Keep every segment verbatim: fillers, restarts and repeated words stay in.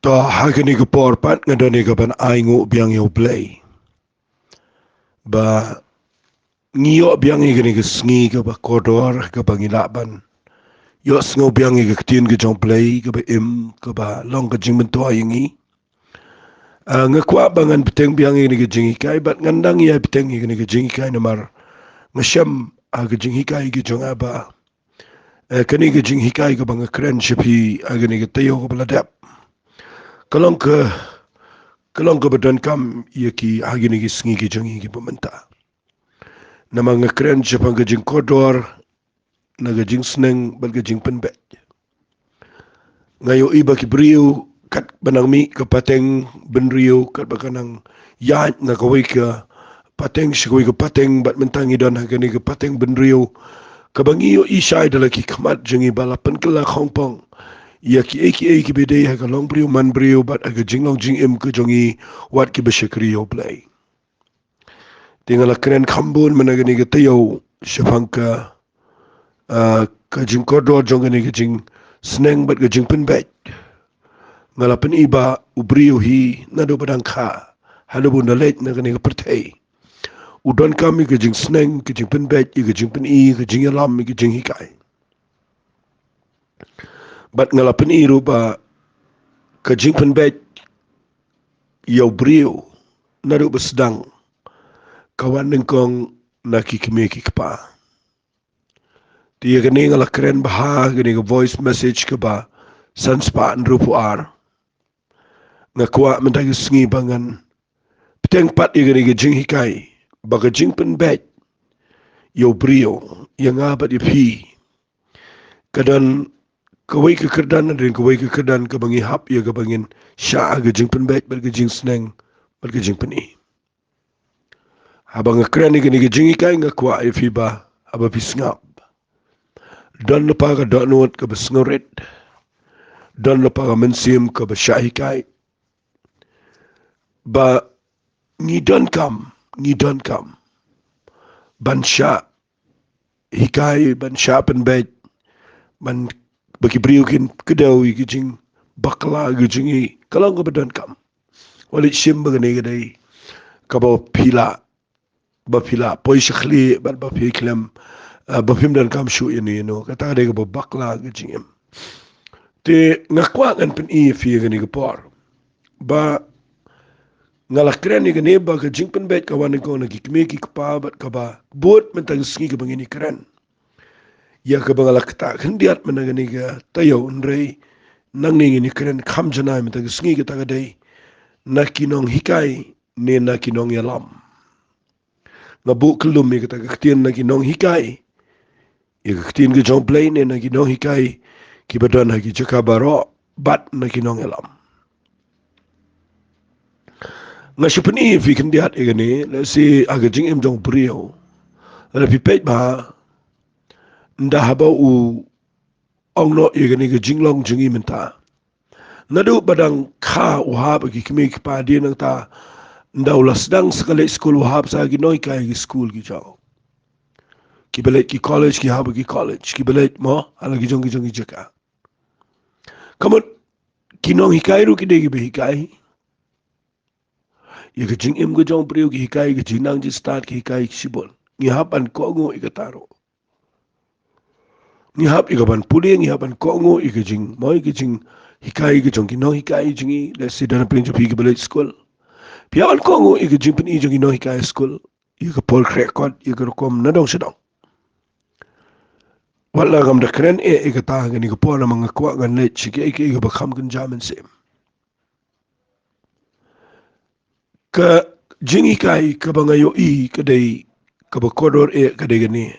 Ah, ha kane ka por pat nga don ïa ka ban ai nguh biang ïa U Blei ba ngi ïoh biang ïa kane ka sngi kaba kordor, kaba ngi lah ban ïoh sngew biang ïa ka ktien ka jong U Blei kaba im, kaba long ka jingmyntoi ïa ngi. Ah, nga kwah ba ngan bteng biang ïa kane ka jinghikai, bad ngan dang ïa bteng ïa kane ka jinghikai namar nga shem ha ka jinghikai ka jong nga ba, eh, kane ka jinghikai kaba nga kren sha phi ha kane ka taïew kaba la dep, ka long ka, ka long kaba donkam ïa ki ha kine ki sngi ki jong ngi kiba mynta. Namar nga kren shaphang ka jingkordor na ka jingsneng bad ka jingpynbeit. Nga ïohi ba ki briew katba nang mih ka pateng bynriew, katba ka nang ïaid na kawei ka pateng sha kawei ka pateng, bad mynta ngi don ha kane ka pateng bynriew, kaba ngi ïohi shai da la ki khmat jong ngi ba la pynkylla khongpong ïa kiei kiei kiba dei ha ka longbriew manbriew bad ha ka jinglong jingim ka jong ngi wat kiba shakri ïa U Blei. Te nga la kren kham bun mynta kane ka taïew shaphang ka, ah, ka jingkordor jong kane ka jingsneng bad ka jingpynbeit. Nga la pyni ba u briew hi naduh ba dang kha haduh ba un da leit na kane ka pyrthei, u donkam ïa ka jingsneng, ka jingpynbeit, ïa ka jingpyni, ïa ka jingïalam, ïa ka jinghikai. Bad nga la pyni ruh ba ka jingpynbeit ïa u briew naduh ba sdang ka wan nyngkong na ki kmie ki kpa. Te ïa kane nga la kren bha ha kane ka voice message kaba san spah hynriewphew ar. Nga kwah mynta ka sngi ba ngan bteng pat ïa kane ka jinghikai ba ka jingpynbeit ïa u briew, ïa nga bad ïa phi, ka don kawei ka kyrdan, ka don kawei ka kyrdan kaba ngi hap ïa kaba ngin shah ha ka jingpynbeit bad ka jingsneng bad ka jingpyni. Haba nga kren ïa kane ka jinghikai nga kwah ïa phi ba haba phi sngap, don lypa ka dohnud kaba sngewrit, don lypa ka mynsiem kaba shah hikai, ba ngi donkam, ngi donkam ban shah hikai, ban shah pynbeit, ban, ba ki briew kin kdew ïa ki jingbakla ki jong ngi, ka long kaba donkam. Wat leit shim ba kane ka dei kaba phi lah, ba phi lah poi sha khlieh bad ba phi khlem, eh, ba phim donkam shuh ïano ïano, kata ka dei kaba bakla ka jingim. Te nga kwah ngan pyni ïa phi ha kane ka por ba nga la kren ïa kane ba ka jingpynbeit ka wan nyngkong na ki kmie ki kpa bad kaba bud mynta ka sngi kaba ngin ïa kren ïa kaba nga la ktah khyndiat mynta kane ka taïew, hynrei nangne ngin ïa kren kham janai mynta ka sngi, kata ka dei na ki nonghikai ne na ki nongïalam. Nga buh kyllum ïa kata ka ktien na ki nonghikai ïa ka ktien ka jong U Blei, ne na ki nonghikai kiba don ha ki jaka baroh, bad na ki nongïalam. Nga shu pyni ïa phi khyndiat ïa kane, lehse ha ka jingim jong u briew, lada phi peit bha, ynda haba u ong noh ïa kane ka jinglong jong ngi mynta, naduh ba dang kha u hap ha ki kmie ki kpa, hadien nangta ynda u la sdang sa ka leit skul u hap sa ha ki nonghikai ki skul ki jong u. Kiba leit ki college ki hap ha ki college, kiba leit mo ha la ki jong ki jong ki jaka. Ka mut ki nonghikai ruh ki dei kiba hikai ïa ka jingim ka jong u briew, ki hikai ïa ka jingnang jingstad, ki hikai ïa ka shibun. Ngi hap ban kohnguh ïa kata ruh. Ngi hap ïa ka ban pule, ngi hap ban kohnguh ïa ka jing, mo, ïa ka jinghikai ka jong ki nonghikai jong ngi, lehse da na pdeng jong phi kiba leit skul. Phi hap ban kohnguh ïa ka jingpyni jong ki nonghikai skul ïa ka por khreh kot, ïa ka rukom nadong shadong. Wat la ngam da kren eh ïa kata ha kane ka por namar nga kwah ngan leit sha kiei kiei kaba kham kynja mynsiem. Ka jinghikai kaba nga ïohi ka dei kaba kordor eh ka dei kane,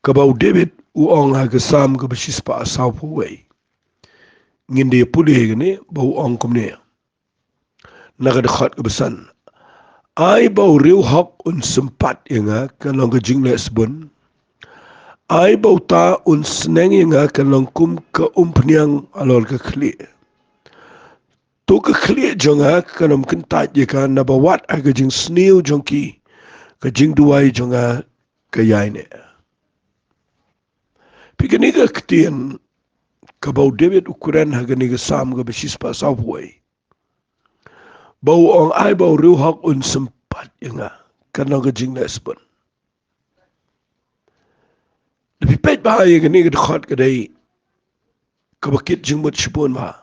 kaba u David u ong ha ka Salm kaba shispah sawphew wei. Ngin da ïa pule kane ba u ong kumne na ka dkhot kaba san: Ai ba u riewhok un sympat ïa nga, kan long ka jingleh sbun. Ai ba uta un sneng ïa nga, kan long kum ka umphniang halor ka khlieh. To ka khlieh jong nga kan ym kyntait ïa ka, naba wat ha ka jingsniew jong ki, ka jingduwai jong nga ka ïaineh. Phi, kane ka ktien kaba u David u kren ha kane ka Salm kaba shispah sawphew wei. Ba u ong, ai ba u riewhok un sympat ïa nga, kan long ka jingleh sbun. Da phi peit bha ïa kane ka dkhot ka dei kaba kit jingmut shibun bha.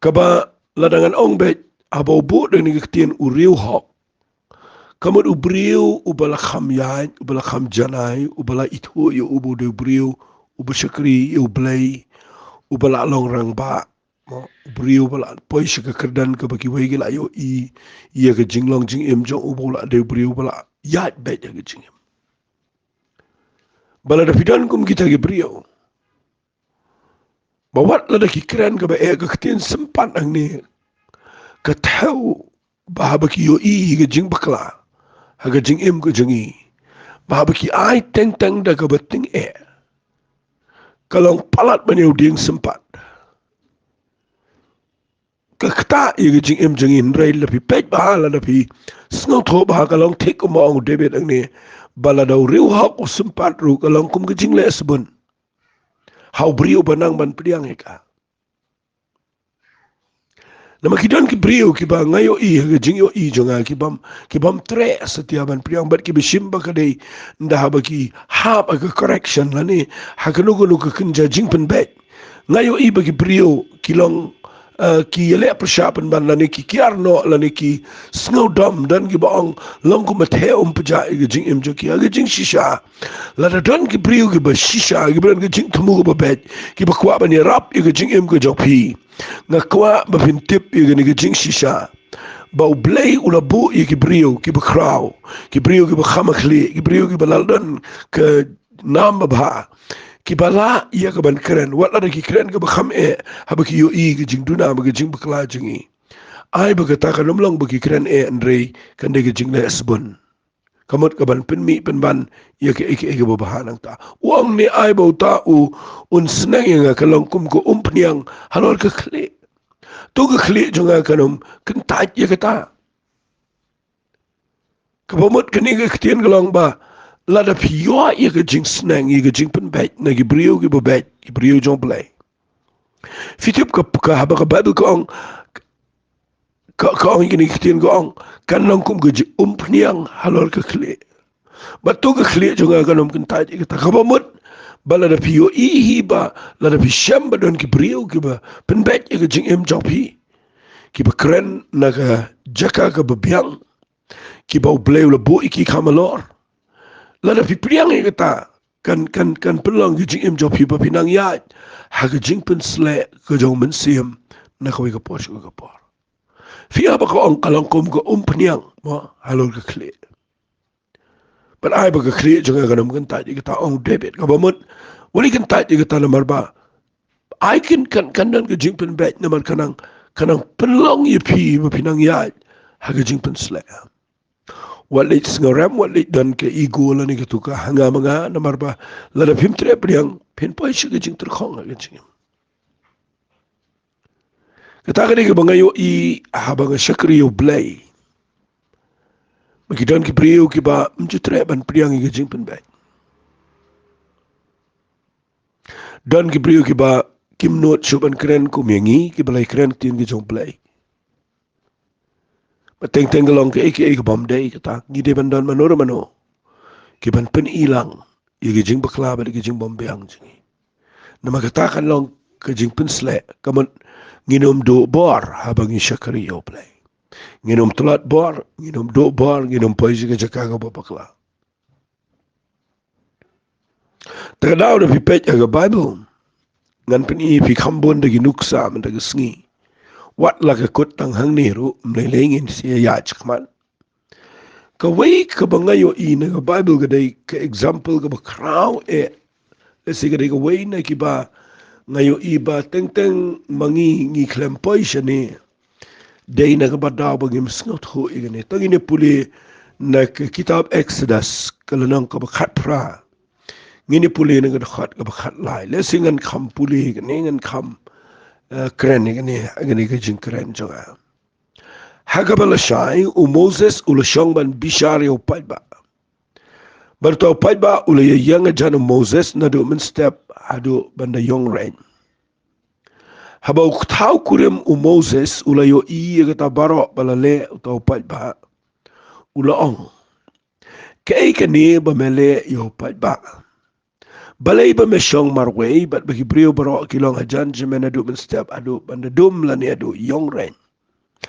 Kaba lada ngan ong beit, haba u buh da kane ka ktien u riewhok, ka mut u briew uba la kham ïaid, uba la kham janai, uba la ithuh ïa u ba u dei u briew uba shakri ïa U Blei, uba la long rangbah, mo, u briew uba la poi sha ka kyrdan kaba kiwei ki la ïohi ïa ka jinglong jingim jong u, ba u la dei u briew uba la ïaid beit ïa ka jingim. Ba lada phi don kum kita ki briew, ba wat lada ki kren kaba eh, ka ktien sympat hangne ka thew ba haba ki ïohi ïa ka jingbakla ha ka jingim ka jong ngi, ba haba ki ai teng teng da kaba tyngeh, ka long palat ban ïoh dieng sympat. Ka ktah ïa ka jingim jong ngi, hynrei lada phi peit bha, lada phi sngewthuh bha, ka long thik kumba ong u David hangne, ba lada u riewhok u sympat ruh, ka long kum ka jingleh sbun ha u briew ba nang ban pdiang ïa ka. Namar ki don ki briew kiba nga ïohi ha ka jingïohi jong nga, ki bym, ki bym treh satia ban pdiang, bad kiba shim ba ka dei ynda haba ki hap ha ka correction lane ha kano kano ka kynja jingpynbeit. Nga ïohi ba ki briew ki long, eh, ki ïaleh pyrshah pynban lane ki kiar noh lane ki sngewdom, don kiba ong long kumba theh um pjah ïa ka jingim jong ki. Ha ka jingshisha, lada don ki briew kiba shisha, kiba don ka jingthmu kaba beit, kiba kwah ban ïarap ïa ka jingim ka jong phi, nga kwah ba phin tip ïa kane ka jingshisha, ba U Blei u la buh ïa ki briew kiba khraw, ki briew kiba kham khlieh, ki briew kiba la don ka nam babha, kiba lah ïa ka ban kren wat lada ki kren kaba kham eh, haba ki ïohi ka jingduna bad ka jingbakla jong ngi. Ai ba kata kan ym long ba ki kren eh, hynrei kan dei ka jingleh sbun. Ka mut ka ban pynmih pynban ïa kaei kaei kaba bha nangta. U ong ne, ai ba uta u un sneng ïa nga, ka long kum ka umphniang halor ka khlieh. To ka khlieh jong nga kan ym kyntait ïa kata. Kaba mut kane ka ktien ka long ba lada phi ïoh ïa ka jingsneng, ïa ka jingpynbeit na ki briew kiba beit, ki briew jong U Blei. Phi tip ka, ka haba ka Baibl ka ong, ka, ka ong ïa kane ka ktien, ka ong kan long kum ka jingumphniang halor ka khlieh. Bad to ka khlieh jong nga kan ym kyntait ïa kata. Kaba mut ba lada phi ïohi hi, ba lada phi shem ba don ki briew kiba pynbeit ïa ka jingim jong phi, kiba kren na ka jaka kaba biang, kiba U Blei u la buh ïa ki kham halor, lada phi pdiang ïa kata, kan, kan, kan pynlong ïa ka jingim jong phi ba phin nang ïaid ha ka jingpynsleh ka jong U Mynsiem na kawei ka por sha kawei ka por. Phi ïohi ba ka ong ka long kum ka umphniang, mo, halor ka khlieh. Bad ai ba ka khlieh jong nga kan ym kyntait ïa kata, ong u David. Kaba mut wat leit kyntait ïa kata namar ba ai kan, kan, kan don ka jingpynbeit, namar kan nang, kan nang pynlong ïa phi ba phin nang ïaid ha ka jingpynsleh. Wat leit sngew rem, wat leit don ka ego lane kato ka ha nga ma nga, namar ba lada phim treh pdiang phin poi sha ka jingtyrkhong ha ka jingim. Kata ka dei kaba nga ïohi haba nga shakri ïa U Blei. Ba ki don ki briew kiba ym ju treh ban pdiang ïa ka jingpynbeit. Don ki briew kiba kim nud shuh ban kren kum ïa ngi kiba la ïakren ktien ka jong U Blei. Ba teng teng ka long kaei kaei ka bym dei, kata ngi dei ban don mano re mano ki ban pyni lang ïa ka jingbakla bad ïa ka jingbymbiang jong ngi. Namar kata kan long ka jingpynsleh, ka mut ngin ym duh bor haba ngi shakri ïa U Blei. Ngin ym tlot bor, ngin ym duh bor, ngin ym poi sha ka jaka kaba bakla. Te ka daw da phi peit ha ka Baibl, ngan pyni ïa phi kham bun da ki nuksa mynta ka sngi. Wat la ka kut tang hangne ruh, ym lei lei ngin sa ïaid shakhmat. Kawei kaba nga ïohi na ka Baibl ka dei ka example kaba khraw eh. Lehse ka dei kawei na kiba nga ïohi ba teng teng ma ngi ngi khlem poi shane. Dei na kaba daw ba ngim sngewthuh ïa kane. To ngin ïa pule na ka kitab Exodus, ka lynnong kaba khatphra. Ngin ïa pule na ka dkhot kaba khatlai. Lehse ngan kham pule ïa kane, ngan kham, eh, kren ïa kane, ïa kane ka jingkren jong nga. Ha kaba lashai, u Moses u la shong ban bishar ïa u paidbah. Bad uta u paidbah u la ïeng hajan u Moses naduh mynstep haduh ban da ïong rein. Haba u kthau kurim u Moses u la ïohi ïa kata baroh ba la leh uta u paidbah, u la ong, "Kaei kane ba me leh ïa u paidbah? Balei ba me shong marwei bad ba ki briew baroh ki long hajan jong me naduh mynstep haduh ban da dum lane haduh ïong rein,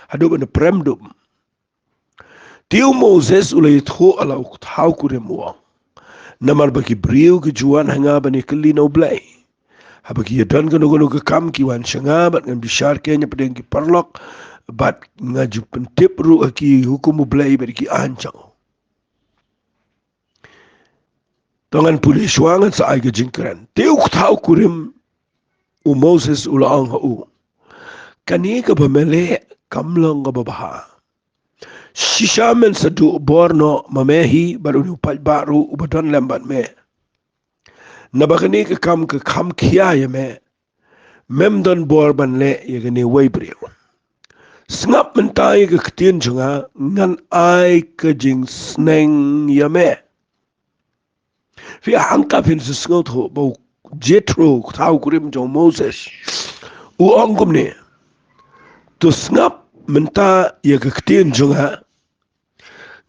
haduh ban da prem dum?" Te u Moses u la ïathuh ïa la u kthau kurim, u ong, "Namar ba ki briew ki ju wan ha nga ban ïakylli na U Blei. Haba ki ïadon kano kano ka kam ki wan sha nga bad ngan bishar keiñ hapdeng ki paralok, bad nga ju pyntip ruh ha ki ïa ki hukum U Blei bad ïa ki aiñ jong u." To ngan pule shuwa, ngan sa ai ka jingkren. Te u kthau kurim u Moses u la ong ha u, "Kane kaba me leh kam long kaba bha. Shisha men sa duh bor noh ma me hi bad une u paidbah ruh uba don lem bad me. Naba kane ka kam ka kham khia ïa me. Mem don bor ban leh ïa kane uwei briew. Sngap mynta ïa ka ktien jong nga, ngan ai ka jingsneng ïa me." Phi hangta phin sa sngewthuh ba u Jethro, u kthau kurim jong u Moses, u ong kumne, "To sngap mynta ïa ka ktien jong nga,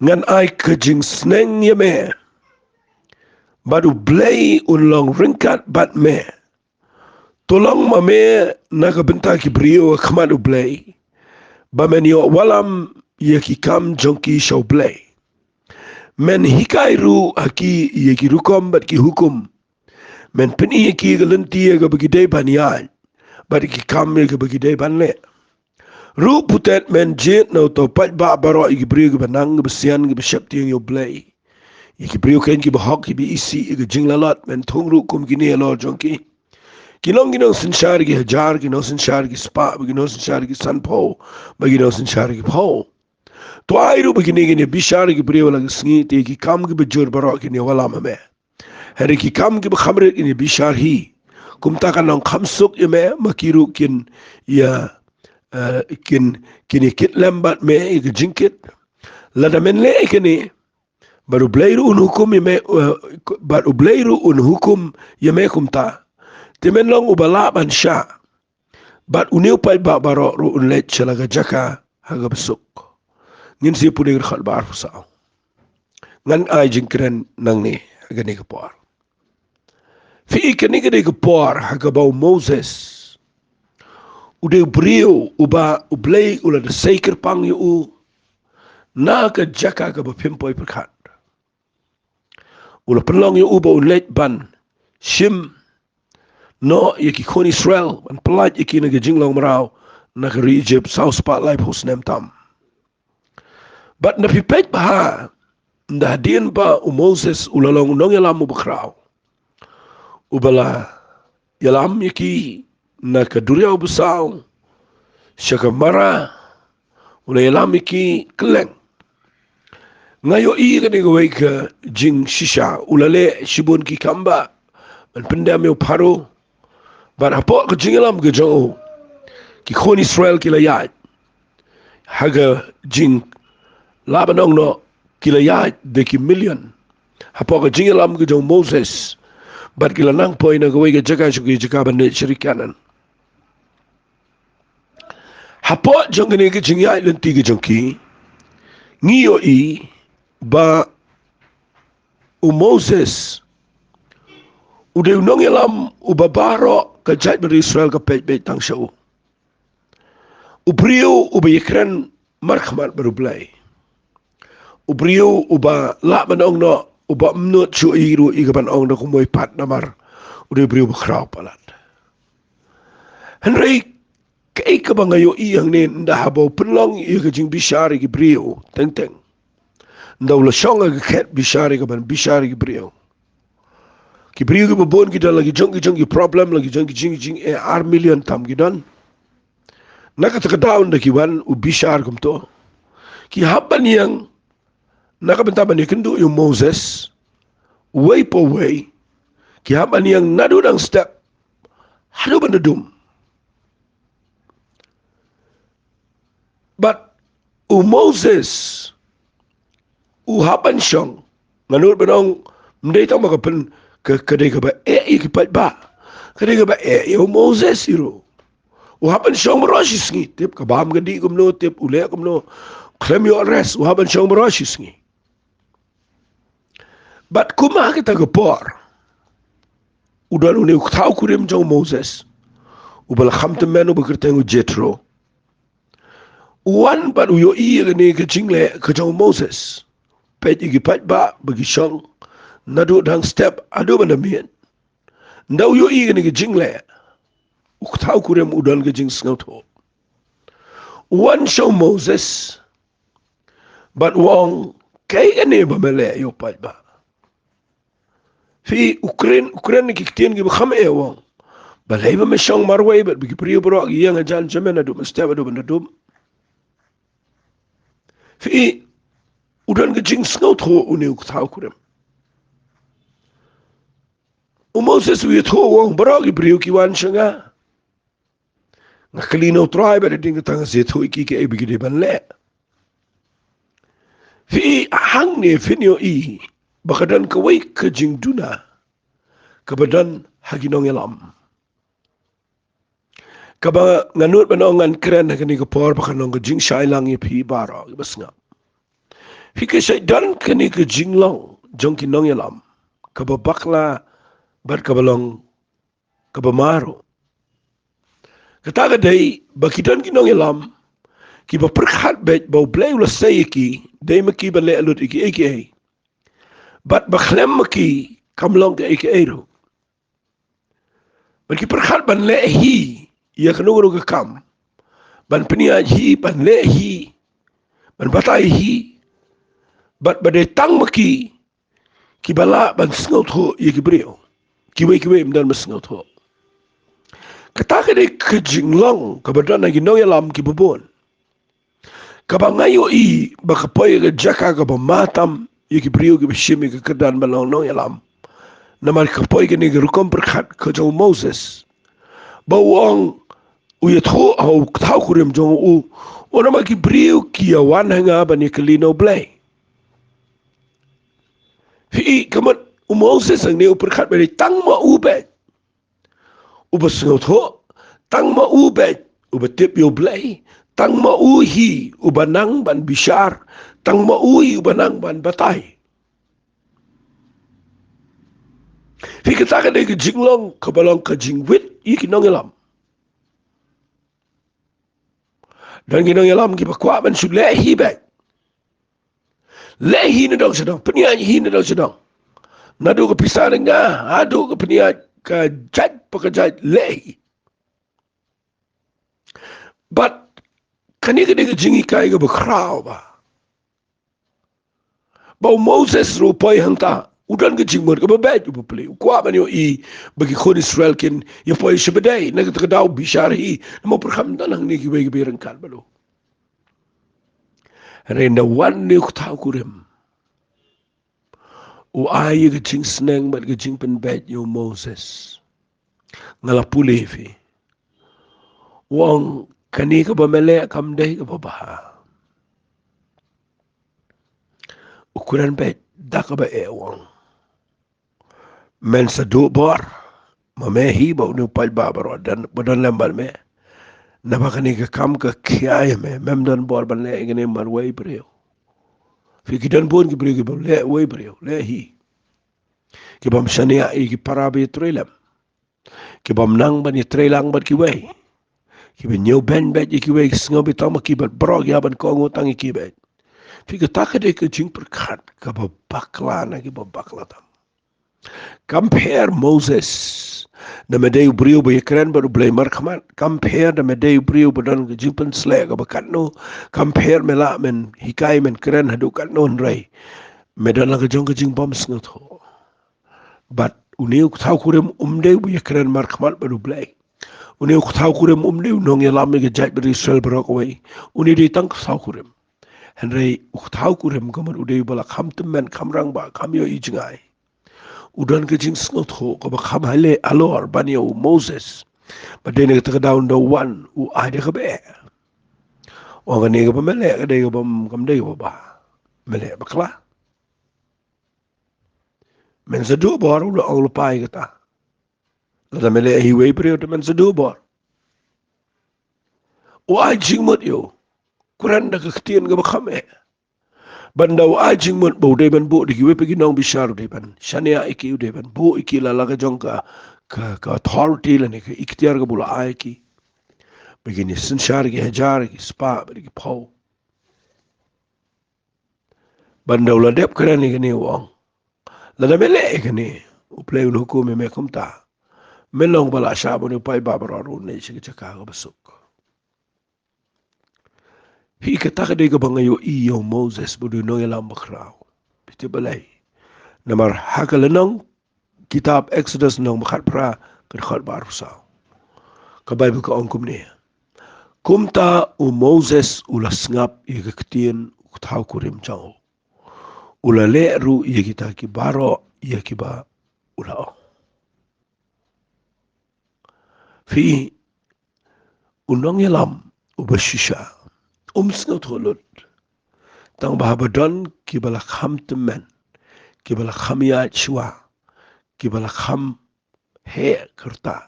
ngan ai ka jingsneng ïa me. Bad U Blei un long ryngkat bad me. To long ma me na ka bynta ki briew ha khmat U Blei, ba men ïoh wallam ïa ki kam jong ki sha U Blei. Men hikai ruh ha ki ïa ki rukom bad ki hukum. Men pyni ïa ki ka lynti ïa kaba ki dei ban ïaid, bad ïa ki kam ïa kaba ki dei ban leh. Ruh putet men jied na uta u paidbah baroh ïa ki briew kiba nang, kiba sian, kiba sheptieng ïa U Blei, ïa ki briew keiñ kiba hok, kiba isih ïa ka jinglalot. Men thung ruh kum kine halor jong ki. Ki long ki nongsynshar ki hajar, ki nongsynshar ki spah, bad ki nongsynshar ki sanphew, bad ki nongsynshar ki phew. To ai ruh ba kine kin ïa bishar ïa ki briew ha la ka sngi, te ïa ki kam kiba jur baroh kin ïa wallam ha me. Hynrei ki kam kiba kham rit kin ïa bishar hi. Kumta kan long kham suk ïa me, ma ki ruh kin ïa, eh, kin, kin ïa kit lem bad me ïa ka jingkit. Lada men leh ïa kane, bad U Blei ruh un hukum ïa me, eh, bad U Blei ruh un hukum ïa me kumta, te men long uba lah ban shah. Bad une u paidbah baroh ruh un leit sha la ka jaka ha kaba suk." Ngin sa ïa pule ka dkhot ba arphew saw. Ngan ai jingkren nangne ha kane ka por. Phi i, kane ka dei ka por ha kaba u Moses u dei u briew uba U Blei u la da sei kyrpang ïa u na ka jaka kaba phim poi pyrkhat. U la pynlong ïa u ba un leit ban shim noh ïa ki khun Israel, ban pyllait ïa ki na ka jinglong mraw na ka ri Egypt saw spah laiphew snem tam. Bad lada phi peit bha, ynda hadien ba u Moses u la long u nongïalam uba khraw, uba la ïalam ïa ki na ka duriaw basaw sha ka Mara, u la ïalam ïa ki kylleng. Nga ïohi kane kawei ka jingshisha, u la leh shibun ki kam ba ban pyndem ïa u Pharaoh. Bad hapoh ka jingïalam ka jong u, ki khun Israel ki la ïaid ha ka jinglah ban ong noh, ki la ïaid da ki million hapoh ka jingïalam ka jong u Moses. Bad ki la nang poi na kawei ka jaka sha kawei ka jaka ban leit sha ri Kanaan. Hapoh jong kane ka jingïaid lynti ka jong ki, ngi ïohi ba u Moses u dei u nongïalam uba baroh ka jaitbynriew Israel ka peit beit tang sha u. U briew uba ïakren markhmat bad U Blei. U briew uba lah ban ong noh, uba ym nud shuh ïa ruh ïa ka ban ong da kumwei pat namar u dei u briew ba khraw palat. Hynrei kaei kaba nga ïohi hangne, ynda haba u pynlong ïa ka jingbishar ïa ki briew teng teng, ynda u la shong ha ka khet bishar ïa ka ban bishar ïa ki briew, ki briew kiba bun ki don la ki jong ki jong ki problem, la ki jong ki jing jing eh, ar million tam ki don. Na kata ka daw ynda ki wan u bishar kumto, ki hap ban ïeng na ka bynta ban ïakynduh ïa u Moses uwei pa uwei. Ki hap ban ïeng naduh dang step haduh ban da dum. Bad u Moses u hap ban shong Nga nud ban ong, ym dei tang ba ka pyn, ka, ka dei kaba eh ïa ki paidbah. Ka dei kaba eh ïa u Moses hi ruh. U hap ban shong baroh shi sngi, tip ka bam ka dih kumno, tip u leh kumno. Khlem ïoh rest, u hap ban shong baroh shi sngi. Bad kumba ha kata ka por, u don une u kthaw kurim jong u Moses, uba la kham tymmen, uba kyrteng u Jethro. U wan bad u ïohi ïa kane ka jingleh ka jong u Moses. Peit ïa ki paidbah ba ki shong naduh dang step haduh ban da miet. Ynda u ïohi ïa kane ka jingleh, u kthaw kurim u don ka jingsngewthuh. U wan sha u Moses bad u ong, kaei kane ba me leh ïa u paidbah? Phi, u kren, u kren ki ktien kiba kham eh, u ong, balei ba me shong marwei bad ba ki briew baroh ki ïeng hajan jong me naduh mynstep haduh ban da dum? Phi, u don ka jingsngewthuh une u kthaw kurim. U Moses u ïathuh, u ong, baroh ki briew ki wan sha nga. Nga kylli na u Trai bad hadien kata nga sa ïathuh ïa ki kaei ba ki dei ban leh. Phi, hangne phin ïohi ba ka don kawei ka jingduna kaba don ha ki nongïalam, kaba nga nud ban ong ngan kren ha kane ka por ba kan long ka jingshai lang ïa phi baroh kiba sngap. Phi, ka shait don kane ka jinglong jong ki nongïalam kaba bakla bad kaba long kaba ma ruh. Kata ka dei ba ki don ki nongïalam kiba pyrkhat beit ba U Blei u la sei ïa ki, dei ma ki ban leh lut ïa kiei kiei, bad ba khlem ma ki kam long kaei kaei ruh. Bad ki pyrkhat ban leh hi ïa kano kano ka kam, ban pynïaid hi, ban leh hi, ban batai hi, bad ba dei tang ma ki kiba lah ban sngewthuh ïa ki briew. Kiwei kiwei ym don ban sngewthuh. Kata ka dei ka jinglong kaba don ha ki nongïalam kiba bun, kaba nga ïohi ba ka poi ha ka jaka kaba ma tam ïa ki briew kiba shim ïa ka kyrdan ban long nongïalam. Namar ka poi kane ka rukom pyrkhat ka jong u Moses, ba u ong, u ïathuh ha u kthaw kurim jong u, u ong, namar ki briew ki ïa wan ha nga ban ïa kylli na U Blei. Phi, ka mut u Moses hangne u pyrkhat ba dei tang ma u beit uba sngewthuh, tang ma u beit uba tip ïa U Blei, tang ma u hi uba nang ban bishar, tang ma u hi uba nang ban batai. Phi, kata ka dei ka jinglong kaba long ka jingwit ïa ki nongïalam. Don ki nongïalam kiba kwah ban shu leh hi beit. Leh hi nadong shadong, pynïaid hi nadong shadong. Naduh ka pisa na nga haduh ka pynïaid ka jait pa ka jait, leh hi. Bad kane ka dei ka jinghikai kaba khraw ba, ba u Moses ruh u poi hangta, u don ka jingmut kaba beit, u bapli, u kwah ban ïohi ba ki khun Israel kin ïa poi sha ba dei, na kata ka daw bishar hi, namar pyrkhat ym don hangne kiwei kiba ïa ryngkat bad u. Hynrei ynda wan une u kthaw kurim, u ai ïa ka jingsneng bad ka jingpynbeit ïa u Moses. Nga la pule phi. U ong, kane kaba me leh kam dei kaba bha. U kren beit da kaba eh, u ong, men sa duh bor ma me hi bad une u paidbah baroh ba don lem bad me. Naba kane ka kam ka khia ïa me, mem don bor ban leh ïa kane marwei briew. Phi, ki don bun ki briew kiba leh wei briew, leh hi. Kibym shaniah ïa ki para ba ïatrei lem, kibym nang ban ïatrei lang bad kiwei, kiba ñiewbeiñ beit ïa kiwei, ki sngew ba tang ma ki bad baroh ki hap ban kohnguh tang ïa ki beit. Phi, kata ka dei ka jingpyrkhat kaba bakla na kiba bakla tam. Kam pher Moses, da me dei u briew ba ïakren bad U Blei markhmat. Kam pher da me dei u briew ba don ka jingpynsleh kaba katno. Kam pher me lah men hikai, men kren haduh katno, hynrei me don la ka jong ka jingbymsngewthuh. Bad une u kthaw kurim um dei uba ïakren markhmat bad U Blei. Une u kthaw kurim um dei u nongïalam ïa ka jaid bad Israel baroh kawei. Une dei tang kthaw kurim. Hynrei u kthaw kurim ka mut u dei uba la kham tymmen, kham rangbah, kham ïohi jngai. U don ka jingsngewthuh kaba kham halor ban ïa u Moses. Bad dei na kata ka daw ynda u wan, u ai da kaba eh. U ong, kane kaba me leh ka dei kaba, kam dei kaba bha. Me leh bakla. Men sa duh bor, u la ong lypa ïa kata. Lada me leh ïa iwei i briew te men sa duh bor. U ai jingmut ïa u. Kren da ka ktien kaba kham eh. Ban da u ai jingmut ba u dei ban buh da kiwei pat ki nongbishar, u dei ban shaniah ïa ki, u dei ban buh ïa ki la la ka jong ka, ka, ka authority lane ka iktiar kaba u la ai ïa ki. Ba kin ïa synshar ïa ki hajar, ïa ki spah, bad ïa ki phew. Ban da u la dep kren ïa kane u ong, lada me leh ïa kane, U Blei un hukum ïa me kumta. Men long ba la shah ban ïa u paidbah baroh ruh ne sha ka jaka kaba suk. Hi kata ka dei kaba nga ïohi ïa u Moses ba u dei u nongïalam bakhraw. Phi tip balei? Namar ha ka lynnong kitab Exodus lynnong ba khatphra, ka dkhot ba arphew saw, ka Baibl ka ong kumne: Kumta u Moses u la sngap ïa ka ktien u kthaw kurim jong u. U la leh ruh ïa kita ki baroh ïa kiba u la ong. Phi, u nongïalam uba shisha um sngewthuh lut tang ba haba don kiba la kham tymmen, kiba la kham ïaid shuwa, kiba la kham heh kyrta,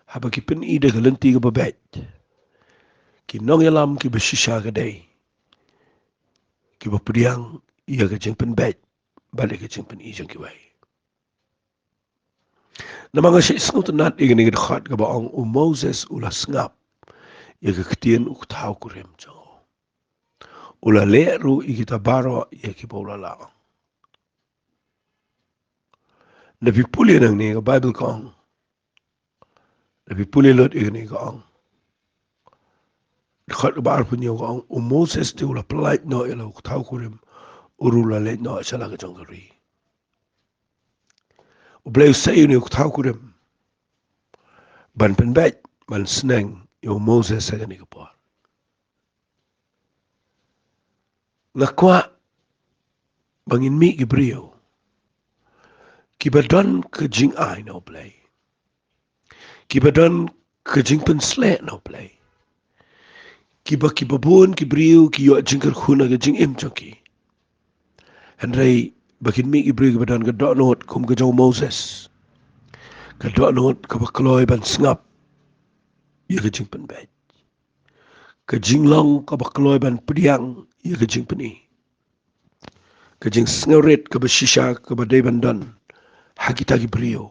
haba ki pyni da ka lynti kaba beit, ki nongïalam kiba shisha ka dei kiba pdiang ïa ka jingpynbeit bad ïa ka jingpyni jong kiwei. Namar nga sngewtynnat ïa kane ka dkhot kaba ong u Moses u la sngap ïa ka ktien u kthaw kurim jong u. U la leh ruh ïa kita baroh ïa kiba u la lah ong. Da phi pule nangne ka Baibl ka ong, da phi pule lut ïa kane ka ong, dkhot kaba arphew hynñiew ka ong, u Moses te u la pyllait noh ïa la u kthaw kurim, u ruh u la leit noh sha la ka jong ka ri. U Blei u sei ïa une u kthaw kurim ban pynbeit, ban sneng ïa u Moses ha kane ka por. Nga kwah ba ngin mih ki briew kiba don ka jingai na u Blei, kiba don ka jingpynsleh na u Blei, kiba, kiba bun ki briew ki ïoh jingkyrkhu na ka jingim jong ki. Hynrei ba kin mih ki briew kiba don ka dohnud kum ka jong u Moses, ka dohnud kaba kloi ban sngap ïa ka jingpynbeit, ka jinglong kaba kloi ban pdiang ïa ka jingpyni, ka jingsngewrit kaba shisha kaba dei ban don ha kita ki briew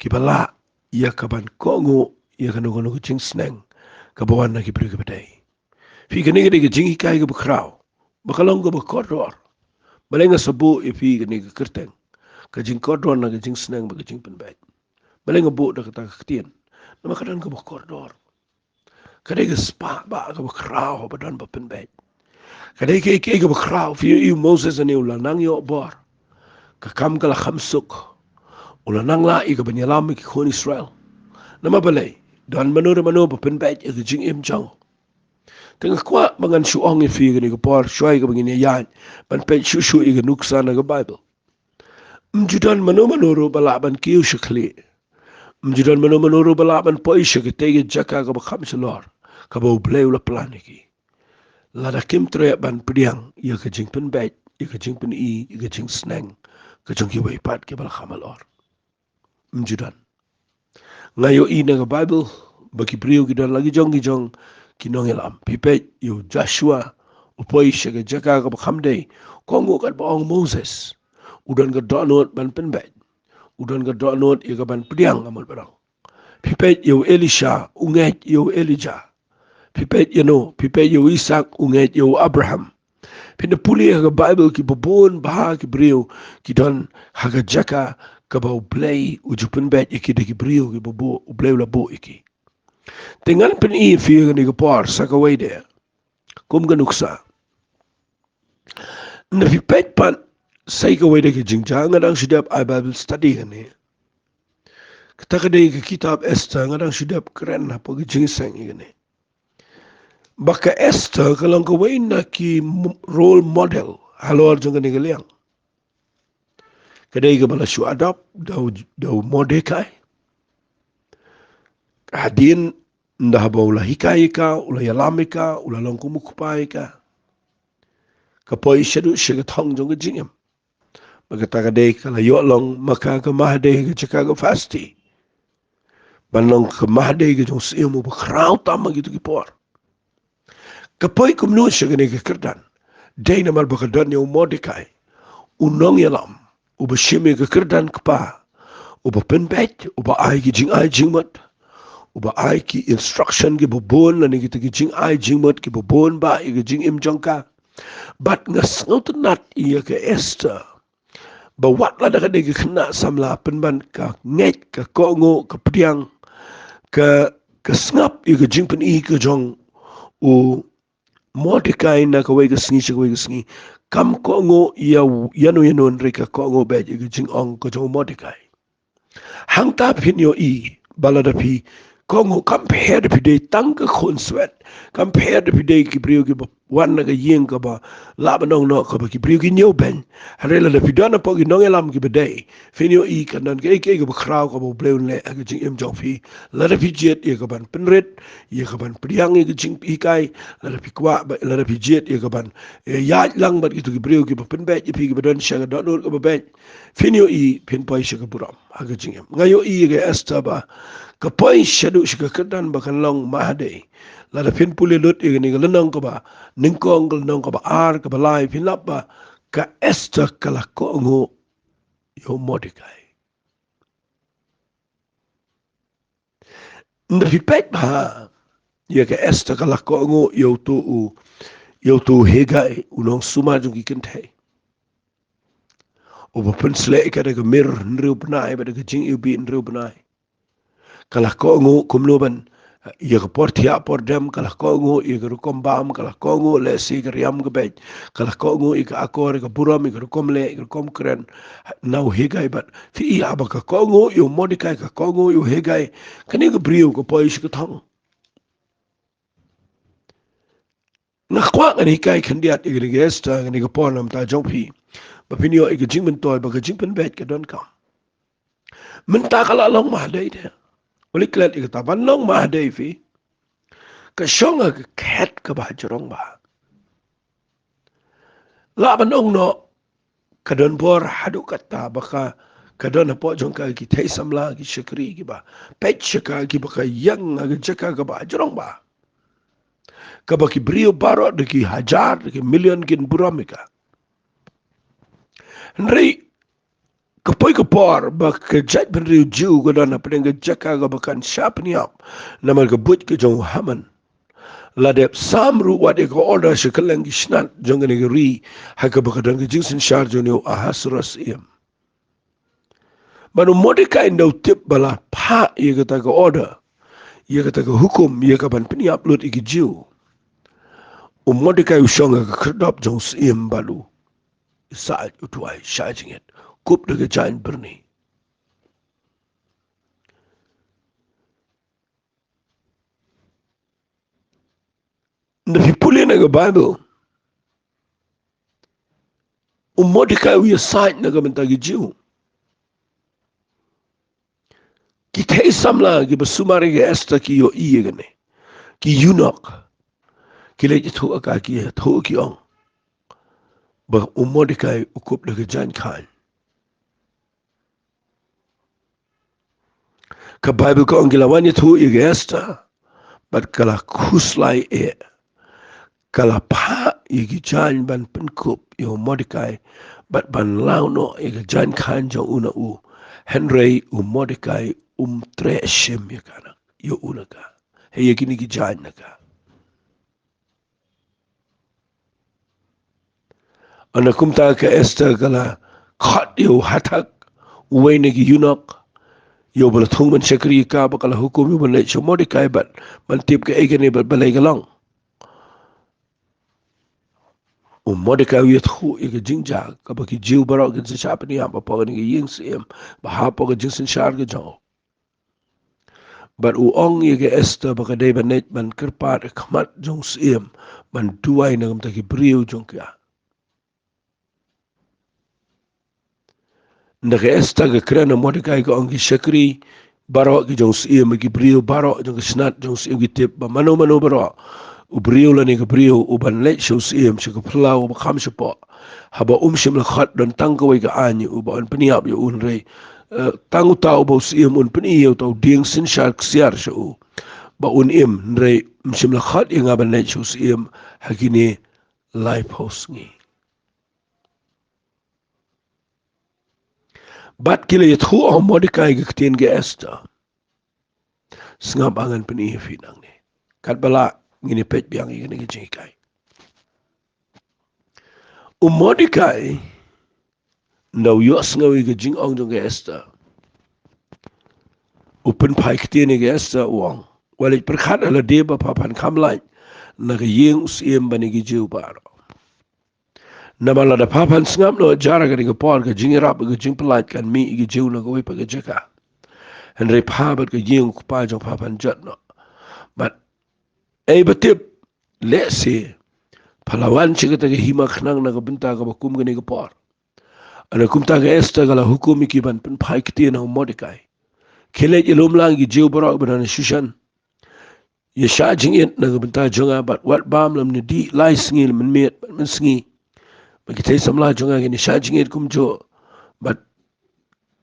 kiba lah ïa ka ban kohnguh ïa kano kano ka jingsneng kaba wan na ki briew kiba dei. Phi, kane ka dei ka jinghikai kaba khraw, ba ka long kaba kordor. Balei nga sa buh ïa phi kane ka kyrteng, ka jingkordor na ka jingsneng bad ka jingpynbeit? Balei nga buh da kata ka ktien? Namar ka don kaba kordor. Ka dei ka spah bah kaba khraw ba don ba pynbeit. Ka dei kaei kaei kaba khraw. Phi ïohi u Moses une u la nang ïoh bor, ka kam ka la kham suk, u la nang lah ïa ka ban ïalam ïa ki khun Israel. Namar balei? Don mano re mano ba pynbeit ïa ka jingim jong u. Te nga kwah ba ngan shu ong ïa phi kane ka por, shuwa ïa kaba ngin ïaid ban peit shuh shuh ïa ka nuksa na ka Baibl. Ym ju don mano mano ruh ba lah ban kiew sha khlieh. Ym ju don mano mano ruh ba lah ban poi sha katei ka jaka kaba kham shalor, kaba U Blei u la plan ïa ki, lada kim treh ban pdiang ïa ka jingpynbeit, ïa ka jingpyni, ïa ka jingsneng ka jong kiwei pat kiba la kham halor. Ym ju don. Nga ïohi na ka Baibl ba ki briew ki don la ki jong ki jong ki nongïalam. Phi peit ïa u Joshua, u poi sha ka jaka kaba kham dei, kohnguh katba ong u Moses. U don ka dohnud ban pynbeit, u don ka dohnud ïa ka ban pdiang, nga mut ban ong. Phi peit ïa u Elisha, u ngeit ïa u Elijah. Phi peit ïa no, phi peit ïa u Isak, u ngeit ïa u Abraham. Phin da pule ha ka Baibl kiba bun bha ki briew ki don ha ka jaka kaba U Blei u ju pynbeit ïa ki da ki briew kiba buh, U Blei u la buh ïa ki. Te ngan pyni ïa phi ha kane ka por sa kawei de kum ka nuksa. Nda phi peit pat sa kawei de ka jingjia, nga dang shu dep ai Bible study kane. Kata ka dei ka kitab Esther, nga dang shu dep kren hapoh ka jingïaseng ïa kane. Ba ka Esther ka long kawei na ki m-, role model halor jong kane ka liang. Ka dei kaba la shu adopt da u, da u Mordekai. Hadien nda haba u la hikai ïa ka, u la ïalam ïa ka, u la long kum u kpa ïa ka, ka poi shaduh sha ka thong jong ka jingim. Ba kata ka dei ka la ïoh long ma ka ka Mahadei ka jaka ka Vashti ban long ka Mahadei ka jong u syiem uba khraw tam ha kito ki por. Ka poi kumno sha kane ka kyrdan? Dei namar ba ka don ïa u Mordekai, u nongïalam, uba shim ïa ka kyrdan kpa, uba pynbeit, uba ai ki jingai jingmut, uba ai ki instruction kiba bun, lane kita ki jingai jingmut kiba bun ba ïa ka jingim jong ka. Bad nga sngewtynnat ïa ka Esther, ba wat lada ka dei ka khynnah samla, pynban ka ngeit, ka kohnguh, ka pdiang, ka, ka sngap ïa ka jingpyni ka jong u Mordekai na kawei ka sngi sha kawei ka sngi. Kam kohnguh ïa, ïano ïano, hynrei ka kohnguh beit ïa ka jingong ka jong u Mordekai. Hangta phin ïohi ba lada phi kohnguh, kam pher da phi dei tang ka khun swet, kam pher da phi dei ki briew kiba wan na ka ïing kaba lah ban ong noh kaba ki briew ki ñiewbeiñ. Hynrei lada phi don hapoh ki nongïalam kiba dei, phin ïohi kan don kaei kaei kaba khraw kaba U Blei un leh ha ka jingim jong phi. Lada phi jied ïa ka ban pynrit, ïa ka ban pdiang ïa ka jinghikai, lada phi kwah ba, lada phi jied ïa ka ban, eh, ïaid lang bad kito ki briew kiba pynbeit ïa phi, kiba don sha ka dohnud kaba beit, phin ïohi phin poi sha ka burom ha ka jingim. Nga ïohi ïa ka Esther ba ka poi shaduh sha ka kyrdan ba kan long Mahadei. Lada phin pule lut ïa kane ka lynnong kaba nyngkong, ka lynnong kaba ar, kaba lai, phin lap ba ka Esther ka la kohnguh ïa u Mordekai. Ynda phi peit bha ïa ka Esther, ka la kohnguh ïa uto u, ïa uto u Hegai, u nongsumar jong ki kynthei, uba pynsleh ïa ka da ka mir hynriew bnai bad da ka jingiwbih hynriew bnai. Ka la kohnguh kumno ban, ïa ka por thiah por dem, ka la kohnguh ïa ka rukom bam, ka la kohnguh lehse ka riam ka beit, ka la kohnguh ïa ka akor, ïa ka burom, ïa ka rukom leh, ïa ka rukom kren na u Hegai. Bad phi i haba ka kohnguh ïa u Mordekai, ka kohnguh ïa u Hegai, kane ka briew ka poi sha ka thong. Nga kwah ngan hikai khyndiat ïa kane ka Esther, kane ka por na ka bynta jong phi, ba phin ïoh ïa ka jingmyntoi ba ka jingpynbeit ka donkam. Mynta ka la long Mahadei te. Uli klet ïa kata, ban long Mahadei phi, ka shong ha ka khet kaba hajrong bha. Lah ban ong noh, ka don bor haduh katta ba ka, ka don hapoh jong ka ki thei samla, ki shakri kiba peit sha ka, kiba ka ïeng ha ka jaka kaba hajrong bha, kaba ki briew baroh da ki hajar, da ki million kin burom ïa ka. Hynrei ka poi ka por ba ka jaitbynriew Jiw ka don hapdeng ka jaka kaba kan shah pynïap namar ka buit ka jong u Haman. La dep sam ruh wat ïa ka order sha kylleng ki shnat jong kane ka ri, ha kaba ka don ka jingsynshar jong une u Ahasuerus syiem. Bad u Mordekai ynda u tip ba la phah ïa kata ka order, ïa kata ka hukum, ïa ka ban pynïap lut ïa ki Jiw, u Mordekai u shong ha ka khyrdop jong u syiem bad u sah, u duwai sha jingit, kup da ka jaiñ byrni. Ynda phi pule na ka Baibl, u Mordekai u ïasaid na ka bynta ki Jiw. Ki thei samla kiba sumar ïa ka Esther ki ïohi ïa kane. Ki eunuch ki leit ïathuh ha ka, ki ïathuh, ki ong ba u Mordekai u kup da ka jaiñ khaiñ. Ka Baibl ka ong ki la wan ïathuh ïa ka Esther, bad ka la khuslai eh. Ka la phah ïa ki jaiñ ban pynkup ïa u Mordekai, bad ban law noh ïa ka jaiñ khaiñ jong u na u. Hynrei u Mordekai um treh shim ïa ka na, ïa u na ka, ha ïa kine ki jaiñ na ka. Ynda kumta ka Esther ka la khot ïa u Hatak, uwei na ki eunuch, ïa uba la thung ban shakri ïa ka, bad ka la hukum ïa u ban leit sha u Mordekai bad ban tip kaei kane bad balei ka long. U Mordekai u ïathuh ïa ka jingjia kaba ki Jiw baroh kin sa shah pynïap hapoh kane ka ïing syiem, bad hapoh ka jingsynshar ka jong u. Bad u ong ïa ka Esther ba ka dei ban leit ban kyrpad ha khmat jong u syiem ban duwai na ka bynta ki briew jong ka. Ynda ka Esther ka kren ha u Mordekai, ka ong ki shakri baroh ki jong u syiem, ki briew baroh jong ka shnat jong u syiem ki tip ba mano mano baroh u briew lane ka briew u ban leit sha u syiem sha ka phyllaw ba kham shapoh, haba um shym la khot, don tang kawei ka aiñ uba un pynïap ïa u, hynrei, eh, tang uta uba u syiem un pyni ïa uta u dieng synshar ksiar sha u ba un im, hynrei um shym la khot ïa nga ban leit sha u syiem ha kine laiphew sngi. Bad ki la ïathuh ha u Mordekai ka ktien ka Esther. Sngap, ngan pyni ïa phi nangne. Katba lah ngin ïa peit biang ïa kane ka jinghikai. U Mordekai, ynda u ïohsngew ïa ka jingong jong ka Esther, u pynphai ktien ïa ka Esther, u ong, u leit pyrkhat ha lade ba pha phan kham lait na ka ïing u syiem bad na ki Jiw baroh. Namar lada pha phan sngap noh jar ha kane ka por, ka jingïarap, ka jingpyllait kan mih ïa ki Jiw na kawei pat ka jaka. Hynrei pha bad ka ïing u kpa jong pha phan jot noh. Bad ei ba tip, lehse pha la wan sha kata ka hima khnang na ka bynta kaba kum kane ka por. Hynrei kumta ka Esther ka la hukum ïa ki ban pynphai ktien ha u Mordekai. Khie leit ïalum lang ïa ki Jiw baroh ba don ha Shushan. Ïa shah jingit na ka bynta jong nga, bad wat bam lymne dih lai sngi, mynmiet bad mynsngi. Bad ki tei samla jong nga kin ïa shah jingit kumjuh. Bad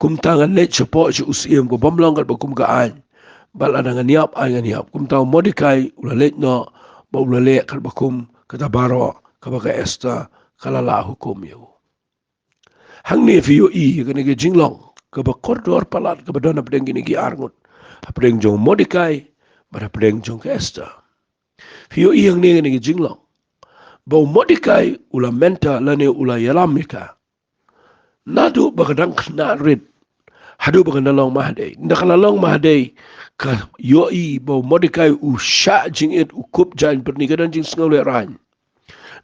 kumta ngan leit shapoh sha u syiem, ka bym long katba kum ka aiñ. Bad lada ngan ïap, ai ngan ïap. Kumta u Mordekai u la leit noh, bad u la leh katba kum kata baroh kaba ka Esther ka la lah hukum ïa u. Hangne phi ïohi ïa kane ka jinglong kaba kordor palat kaba don hapdeng kine ki ar ngut, hapdeng jong u Mordekai bad hapdeng jong ka Esther. Phi ïohi hangne kane ka jinglong ba u Mordekai u la mynta lane u la ïalam ïa ka naduh ba ka dang khynnah rit haduh ba ka la long mahadei. Ynda ka la long mahadei, ka ïohi ba u Mordekai u shah jingit, u kup jaiñ byrni, ka don jingsngewlehraiñ.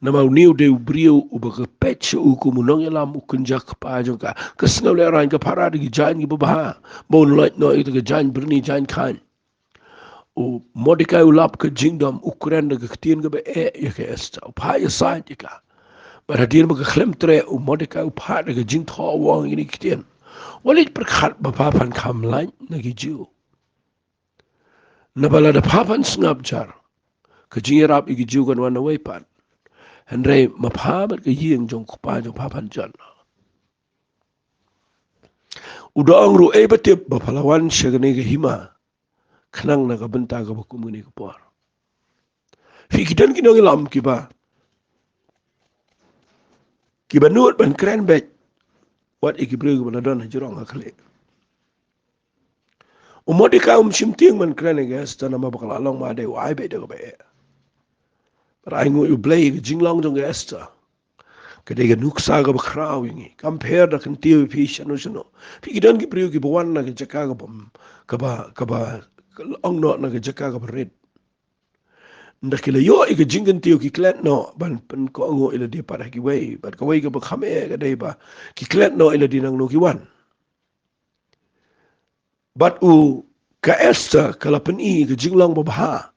Namar une u dei u briew uba ka peit sha u kum u nongïalam, u kynja kpa jong ka. Ka sngewlehraiñ, ka para da ki jaiñ kiba bha ba un loit noh ïa ka jaiñ byrni, jaiñ khaiñ. U Mordekai u lap ka jingdom, u kren da ka ktien kaba eh ïa ka Esther, u phah ïasaid ïa ka. Bad hadien ba ka khlem treh, u Mordekai u phah da ka jingthoh, u ong ïa kine ki ktien: Wat leit pyrkhat ba pha phan kham lait na ki Jiw. Naba lada pha phan sngap jar, ka jingïarap ïa ki Jiw kan wan nawei pat. Hynrei ma pha bad ka ïing jong u kpa jong pha phan jot. U da ong ruh, ei ba tip ba pha la wan sha kane ka hima khnang na ka bynta kaba kum kane ka por. Phi, ki don ki nongïalam kiba, kiba nud ban kren beit wat ïa ki briew kiba la don ha jrong ha khlieh. U Mordekai um shym tieng ban kren ïa ka Esther namar ba ka la long mahadei, u ai beit da kaba eh. Bad ainguh ïa U Blei ïa ka jinglong jong ka Esther. Ka dei ka nuksa kaba khraw ïa ngi. Kam pher da kyntiew ïa phi shano shano. Phi, ki don ki briew kiba wan na ka jaka kaba, kaba, kaba ong noh na ka jaka kaba rit. Ynda ki la ïoh ïa ka jingkyntiew ki klet noh ban pynkohnguh ïa lade pat ha kiwei. Bad kawei kaba kham eh ka dei ba ki klet noh ïa lade nangno ki wan. Bad u, ka Esther ka la pyni ka jinglong babha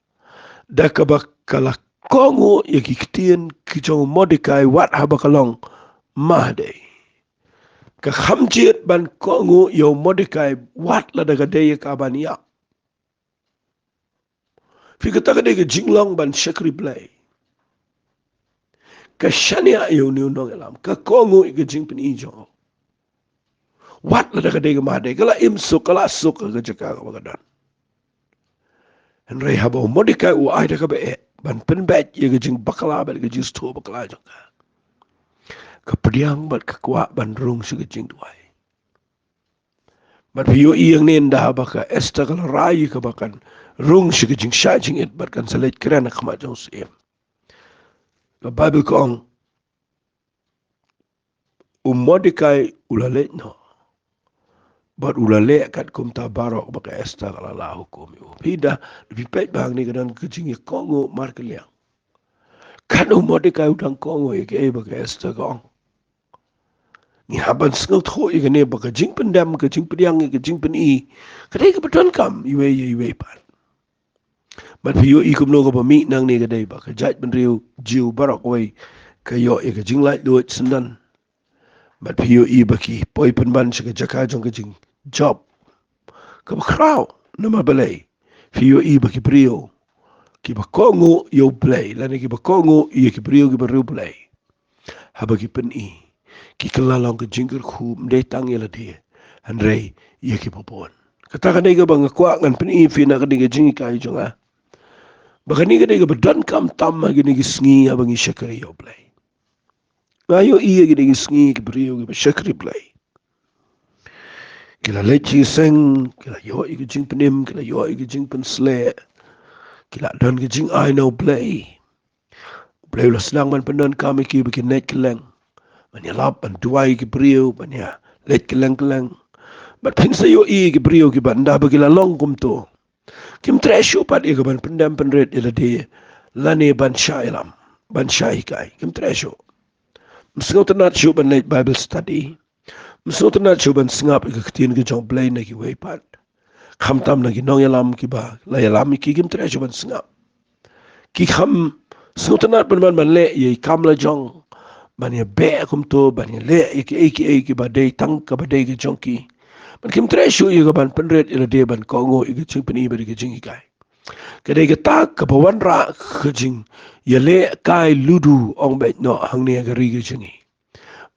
da kaba ka la kohnguh ïa ki ktien ki jong u Mordekai wat haba ka long mahadei. Ka kham jied ban kohnguh ïa u Mordekai wat lada ka dei ïa ka ban ïap. Phi, kata ka dei ka jinglong ban shakri Blei. Ka shaniah ïa une u nongïalam, ka kohnguh ïa ka jingpyni jong u. Wat lada ka dei ka mahadei, ka la im suk, ka la suk ha ka jaka kaba ka don. Hynrei haba u Mordekai u ai da kaba eh ban pynbeit ïa ka jingbakla bad ka jingsngewthuh bakla jong ka, ka pdiang bad ka kwah ban rung sha ka jingduwai. Bad phi ïohi hangne ynda haba ka Esther ka la rai ïa kaba kan rung sha ka jingshah jingit bad kan sa leit kren ha khmat jong u syiem, ka Baibl ka ong, u Mordekai u la leit noh bad u la leh kat kumta baroh ba ka Esther ka la lah hukum ïa u. Phi, da phi peit ba hangne ka don ka jingïakohnguh markylliang. Kat u Mordekai u dang kohnguh ïa kaei ba ka Esther ka ong. Ngi hap ban sngewthuh ïa kane ba ka jingpyndem, ka jingpdiang, ka jingpyni, ka dei kaba donkam iwei ïa iwei pat. Bad phi ïohi kumno kaba mih nangne, ka dei ba ka jaitbynriew Jiw baroh kawei ka ïoh ïa ka jinglaitluid syndon. Bad phi ïohi ba ki poi pynban sha ka jaka jong ka jingjop kaba khraw. Namar balei? Phi ïohi ba ki briew kiba kohnguh ïa U Blei, lane kiba kohnguh ïa ki briew kiba riewblei, haba ki pyni, ki kylla long ka jingkyrkhu ym dei tang ïa lade, hynrei ïa kiba bun. Kata ka dei kaba nga kwah ngan pyni ïa phi na kane ka jinghikai jong nga, ba kane ka dei kaba donkam tam ha kine ki sngi haba ngi shakri ïa U Blei. Nga ïohi ha kine ki sngi ki briew kiba shakri Blei, ki la leit sha ki seng, ki la ïoh ïa ka jingpynim, ki la ïoh ïa ka jingpynsleh, ki la don ka jingai na U Blei. U Blei u la sdang ban pyndonkam ïa ki ba kin leit kylleng, ban ïalap, ban duwai ïa ki briew, ban ïaleit kylleng kylleng. Bad phin sa ïohi ïa ki briew kiba ynda ba ki la long kumto, kim treh shuh pat ïa ka ban pyndem pynrit ïa lade, lane ban shah ïalam, ban shah hikai. Kim treh shuh. Ym sngewtynnat shuh ban leit Bible study. Ym sngewtynnat shuh ban sngap ïa ka ktien ka jong U Blei na kiwei pat. Khamtam na ki nongïalam kiba la ïalam ïa ki, kim treh shuh ban sngap. Ki kham sngewtynnat pynban ban leh ïa i kam la jong, ban ïa beh kumto, ban ïa leh ïa kiei kiei kiba dei tang kaba dei ka jong ki. Bad kim treh shuh ïa ka ban pynrit ïa lade ban kohnguh ïa ka jingpyni bad ïa ka jinghikai. Ka dei kata kaba wanrah ka jingïalehkai ludu, ong beit noh, hangne ha ka ri ka jong ngi.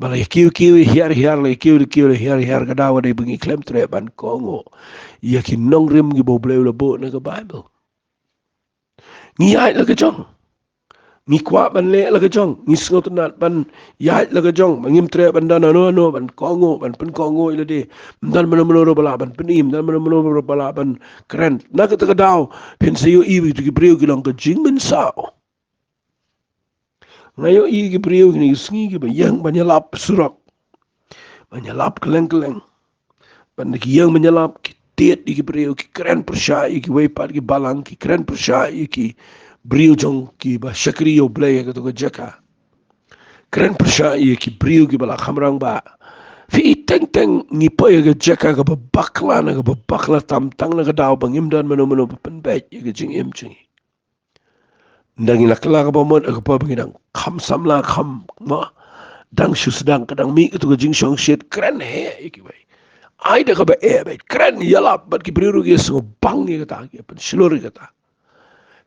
Ba la ïa kiew kiew ïa hiar hiar, la ïa kiew ïa kiew ïa hiar hiar, ka daw ka dei ba ngi khlem treh ban kohnguh ïa ki nongrim kiba U Blei u la buh na ka Bible. Ngi ïaid la ka jong, ngi kwah ban leh la ka jong, ngi sngewtynnat ban ïaid la ka jong, ba ngim treh ban don hano hano ban kohnguh, ban pynkohnguh ïa lade. Ym don mano mano ruh ba lah ban pyni, ym don mano mano ruh ba lah ban kren. Na kata ka daw phin sa ïohi ba kito ki briew ki long ka jingmynsaw. Nga ïohi ki briew kine ki sngi kiba ïeng ban ïalap surok, ban ïalap kylleng kylleng. Bad ynda ki ïeng ban ïalap, ki tied ïa ki briew, ki kren pyrshah ïa kiwei pat ki balang, ki kren pyrshah ïa ki briew jong kiba shakri ïa U Blei ha kato ka jaka. Kren pyrshah ïa ki briew kiba la kham rangbah. Phi i, teng teng ngi poi ha ka jaka kaba bakla, na kaba bakla tam, tang na ka daw ba ngim don mano mano ba pynbeit ïa ka jingim jong ngi. Ynda ngi la kylla kaba mut, ha ka por ba ngi dang kham samla, kham, mo, dang shu sdang ka dang mih kato ka jingshongshit, kren heh ïa kiwei. Ai da kaba eh beit, kren, ïalap, bad ki briew ruh ki ïa sngewbang ïa kata, ki ïa pynshlur ïa kata.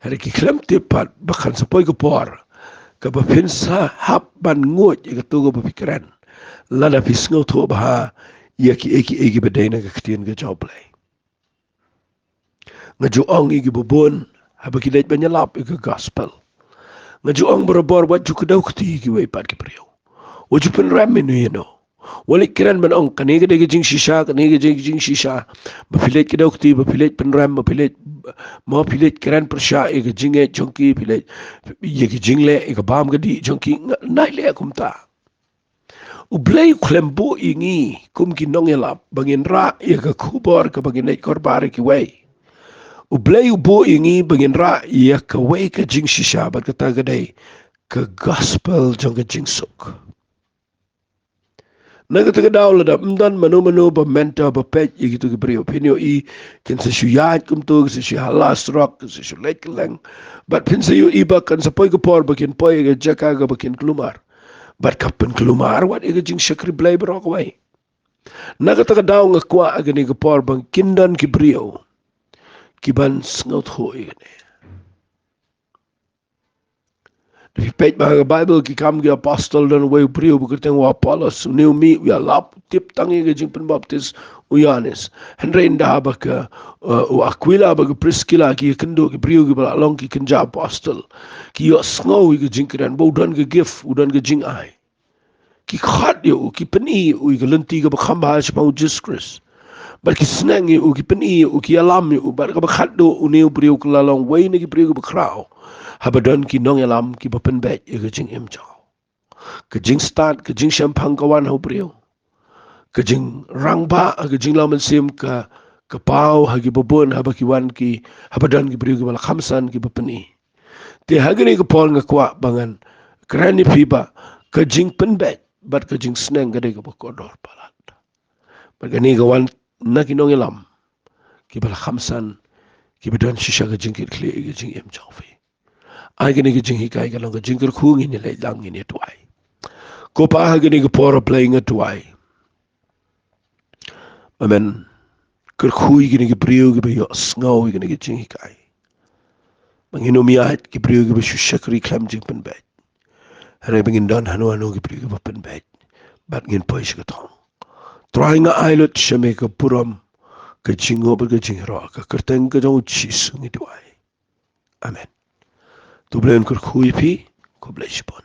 Hynrei ki khlem tip pat ba kan sa poi ka por kaba phin sa hap ban nguid ïa kato kaba phi kren, lada phi sngewthuh bha ïa kiei kiei kiba dei na ka ktien ka jong U Blei. Nga ju ong ïa kiba bun haba ki leit ban ïalap ïa ka gospel, nga ju ong barabor, wat ju kdew kti ïa kiwei pat ki briew. Wat ju pynrem ïano ïano. Wat leit kren ban ong kane ka dei ka jingshisha, kane ka dei ka jingshisha. Ba phi leit kdew kti, ba phi leit pynrem, ba phi leit, mo, phi leit kren pyrshah ïa ka jingngeit jong ki, phi leit ïa ka jingleh, ïa ka bam ka dih jong ki. Nga, nai leh kumta. U Blei u khlem buh ïa ngi kum ki nongïalap ba ngin rah ïa ka khubor kaba ngin leit kyrpad ïa kiwei. U Blei u buh ïa ngi ba ngin rah ïa kawei ka jingshisha, bad kata ka dei ka gospel jong ka jingsuk. Na kata ka daw, lada ym don mano mano ba mentor, ba peit ïa kito ki briew, phin ïohi kin sa shu ïaid kumto, kin sa shu hala surok, kin sa shu leit kylleng. Bad phin sa ïohi ba kan sa poi ka por ba kin poi ha ka jaka kaba kin kulmar. Bad ka pynkulmar wat ïa ka jingshakri Blei baroh kawei. Na kata ka daw nga kwah ha kane ka por ba kin don ki briew ki ban sngewthuh ïa kane. Phi peit bha ha ka Bible, Ki Kam ki Apostol, don uwei u briew ba kyrteng u Apollos, une u mih u ïalap, tip tang ïa ka jingpynbaptis u Ïoannis. Hynrei ynda ba ka, uh, u Akwila bad ka Priskila ki ïakynduh, ki briew kiba la long ki kynja apostol, ki ïohsngew ïa ka jingkren ba u don ka gift, u don ka jingai. Ki khot ïa u, ki pyni ïa u ïa ka lynti kaba kham bha shaphang u Jisu Khrist. Bad ki sneng ïa u, ki pyni ïa u, ki ïalam ïa u, bad kaba khatduh, une u briew u la long uwei na ki briew kiba khraw haba don ki nongïalam kiba pynbeit ïa ka jingim jong u. Ka jingstad, ka jingshemphang ka wan ha u briew. Ka jingrangbah, ka jinglong mynsiem ka, ka paw ha kiba bun, haba ki wan ki, haba don ki briew kiba la kham san kiba pyni. Te ha kane ka por nga kwah ba ngan kren ïa phi ba ka jingpynbeit bad ka jingsneng ka dei kaba kordor palat. Bad kane ka wan na ki nongïalam kiba la kham san, kiba don shisha ka jingkitkhlieh ïa ka jingim jong phi. Ai kane ka jinghikai ka long ka jingkyrkhu, ngin ïa leit lang, ngin ïa duwai. Ko Pa, ha kane ka por, A Blei, nga duwai. Amen. Kyrkhu ïa kine ki briew kiba ïohsngew ïa kine ki jinghikai. ba ngin ym ïaid ki briew kiba shu shakri khlem jingpynbeit. Hynrei ba ngin don hano hano ki briew kiba pynbeit bad ngin poi sha ka thong. Trai, nga ai lut sha me ka burom, ka jingnguh bad ka jingïaroh, ha ka kyrteng ka jong U Jisu ngi duwai. Amen. To U Blei un kyrkhu ïa phi. Khublei shibun.